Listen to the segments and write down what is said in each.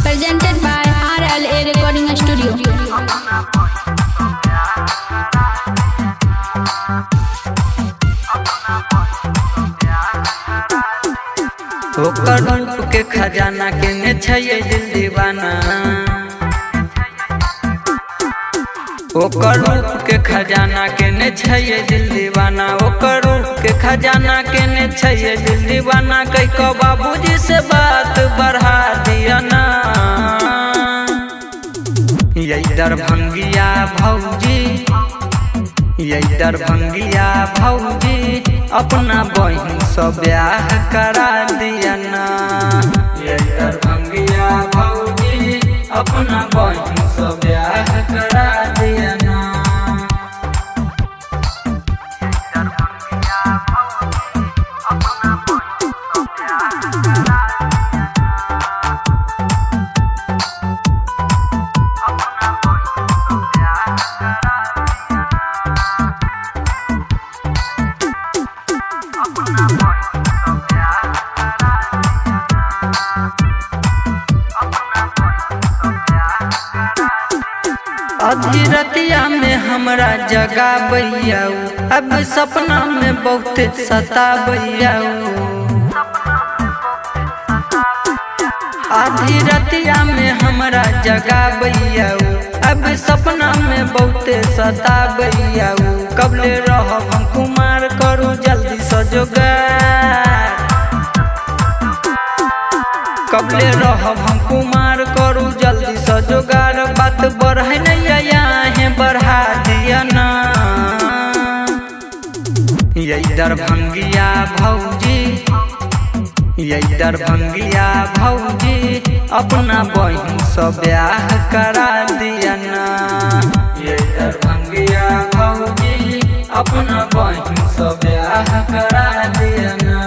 Presented by RLA Recording Studio. ओकर रूप के खजाना केने छै दिल दीवाना। ओकर रूप के खजाना केने छै दिल दीवाना। ओकर रूप के खजाना केने छै दिल दीवाना। कह को बाबूजी से बात बढ़ा दिया ना। यही दरभंगिया भौजी, यही दरभंगिया भौजी, अपना बहिन से ब्याह करा दिया ना। यही दरभंगिया भौजी, अपना बहिन से ब्याह करा दिया ना। अधीरतिया में हमरा जगाबैया, अब सपना में बहुत सताबैया। अधीरतिया में हमरा जगाबैया, अब सपना में बहुत सताबैया। कबले रहब हम कुमार, करू जल्दी सजोगार। कबले रहब हम कुमार, करू जल्दी सजोगार। बात बढ़े नहीं है बढ़ा दिया ना। यही दरभंगिया भौजी, यही दरभंगिया भौजी, अपना बहिन से ब्याह करा दिया ना। यही दरभंगिया भौजी, अपना बहिन से ब्याह करा दिया ना।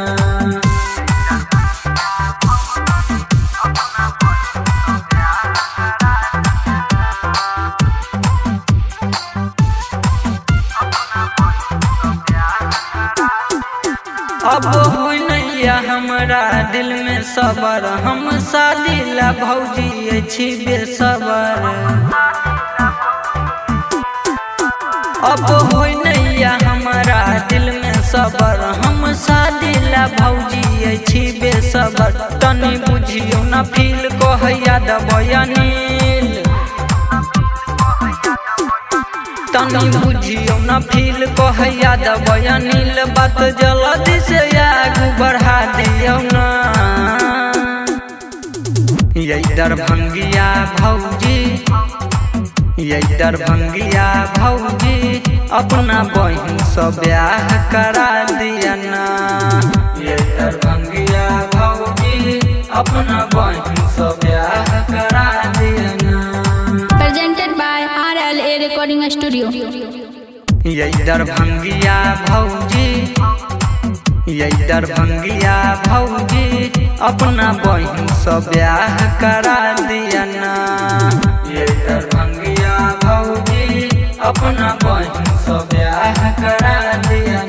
अब हो नैया हमरा दिल में सबर, हम शादी ला भौजी अछि बेसबर। अब हो नैया हमरा दिल में सबर, हम शादी ला भौजी अछि बेसबर। तनी बुझियो ना फील कहैया दबैया नील। तनी बुझियो ना फील कहैया दबैया नील। बात जल्दी से आगू बढ़ा दियौ ना। यही दरभंगिया भौजी, यही दरभंगिया भौजी, अपना बहिन से ब्याह करा दिया ना। यही दरभंगिया भौजी, अपना बहिन से ब्याह करा दिया ना। Presented by RLA Recording Studio. यही दरभंगिया भौजी, यही दरभंगिया भौजी, अपना बहिन से ब्याह करा दिया ना। यही दरभंगिया भौजी, अपना बहिन से ब्याह करा दिया।